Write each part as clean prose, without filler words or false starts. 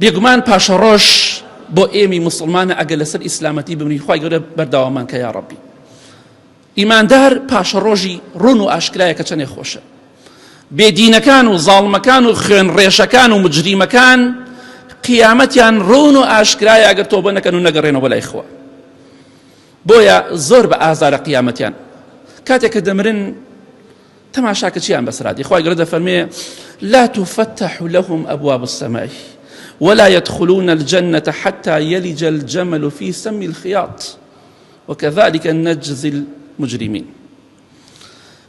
بێگومان پاشەڕۆژ بۆ ئێمی موسڵمانە ئەگەر لەسەر ئیسلامەتی بمرین، خوای گەورە بەردەواممان کە یاڕەبی. ئیماندار پاشەڕۆژی ڕوون و ئاشکرایە کە چەندێ خۆشە. بێدینەکان و زاڵمەکان و خوێن ڕێژەکان و مجریمەکان قیامەتیان ڕوون و ئاشکرایە ئەگەر تۆبە نەکەن و نەگەڕێنەوە لای خوا. بۆیە زۆر بە ئازارە قیامەتیان. کاتێک کە دەمرن تەماشاکە چیان بەسەرهات خوای گەورە دەفەرمێ لا تفتح لهم أبواب السماء ولا يدخلون الجنة حتى يلج الجمل في سم الخياط وكذلك نجزي المجرمين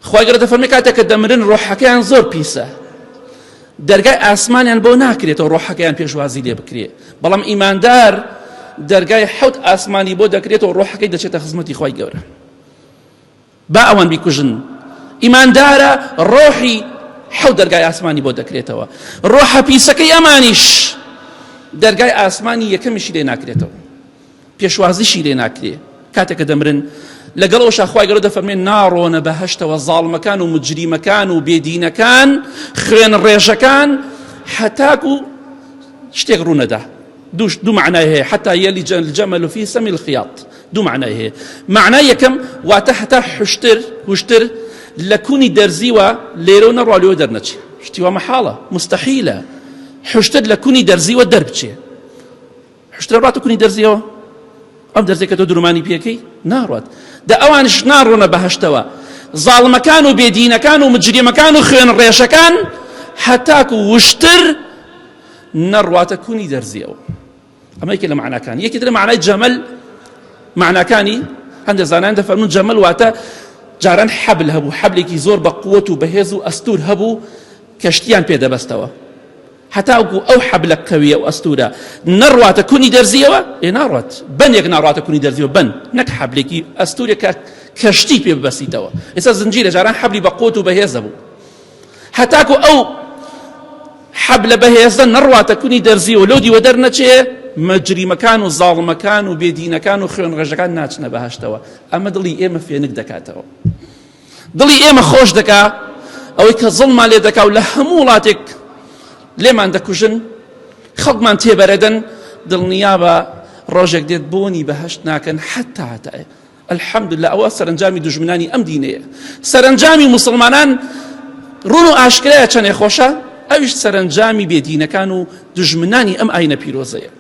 خوای گەورە دەفەرمێ کاتێک کە دەمرن ڕۆحەکەیان زۆر پیسە دەرگای ئاسمانیان بۆ ناکرێتەوە ڕۆحەکەیان پێشوازی لێ بکرێ بەڵام ئیماندار دەرگای حەوت ئاسمانی بۆ دەکرێتەوە ڕۆحەکەی دەچێتە خزمەتی خوای گەورە با ئەوان بیکوژن ئیماندارە ڕۆحی حەوت دەرگای ئاسمانی بۆ دەکرێتەوە ڕۆحە پیسەکەی ئەمانیش دەرگای ئاسمانی یەکەمیشی لێ ناکرێتەوە پێشوازیشی لێ ناکرێ کاتێک کە دەمرن لەگەڵ ئەوشا خوای گەورە دەفەرمێ ناڕۆنە بەهەشتەوە زاڵمەکان و مجریمەکان و بێدینەکان خوێن ڕێژەکان هەتاکو شتێک ڕوونەدا دوو دوو مەعنای هەیە حتا یەلیج الجمل فی سم الخیاط دوو مەعنای هەیە مەعنای یەکەم واتە هەتا حشتر هوشتر لە کونی دەرزیوە لێرە و نەڕوا لێوە دەرنەچێ شتی وا مەحاڵە مستەحیلە حشتر لە کونی دەرزیوە دەربچێ حشتر ڕاتە کونی دەرزیەوە ئەم دەرزێکە تۆ درمانی پێەکەی ناڕات دە ئەوانش ناڕۆنە بەهشتەوە زاڵمەکان و بێدینەکان و مجریمەکان و خوێن ڕێژەکان هەتاکو وشتر نەڕواتە کونی دەرزیەوە. ئەمە یەکێ لە مەعناکانی. یەکێ تر لە مەعنای جەمەل مەعناکانی هەندێک زانایان دەفەرموون جەمەل واتە جاران حەبل هەبوو، حەبلێکی زۆر بە قووەت و بەهێز و ئەستوور هەبوو کەشتیان پێ دەبەستەوە. هەتاوکو ئەو حەبلە قەویە و ئەستوورە نەڕواتە کونی دەرزیەوە، ئێ ناڕوات. بەنێک ناڕواتە کونی دەرزیەوە، بەن نەک حەبلێکی ئەستوورێک کە کەشتی پێ ببەستیتەوە. ئێستا زنجیرە جاران حەبلی بە قووەت و بەهێز هەبوو. هەتاکو ئەو حەبلە بەهێزە نەڕواتە کونی دەرزی و لەو دیوە دەرنەچێ مەجریمەکان و زاڵمەکان و بێدینەکان و خوێنڕێژەکان ناچنە بەهەشتەوە. ئەمە دڵی ئێمە فێنک دەکاتەوە، دڵی ئێمە خۆش دەکا. ئەوەی کە زوڵمان لێ دەکا و لە هەموو وڵاتێک لێمان دەکوژن، خەڵکمان تێبەرەدەن، دڵنیابە ڕۆژێک دێت بۆنی بەهەشت ناکەن حتا هەتایە. الحمدللە ئەوە سەرەنجامی دوژمنانی ئەم دینەیە. سەرەنجامی موسڵمانان ڕوون و ئاشکرایە چەنێ خۆشە، ئەویش سەرەنجامی بێدینەکان و دوژمنانی ئەم ئاینە پیرۆزەیە.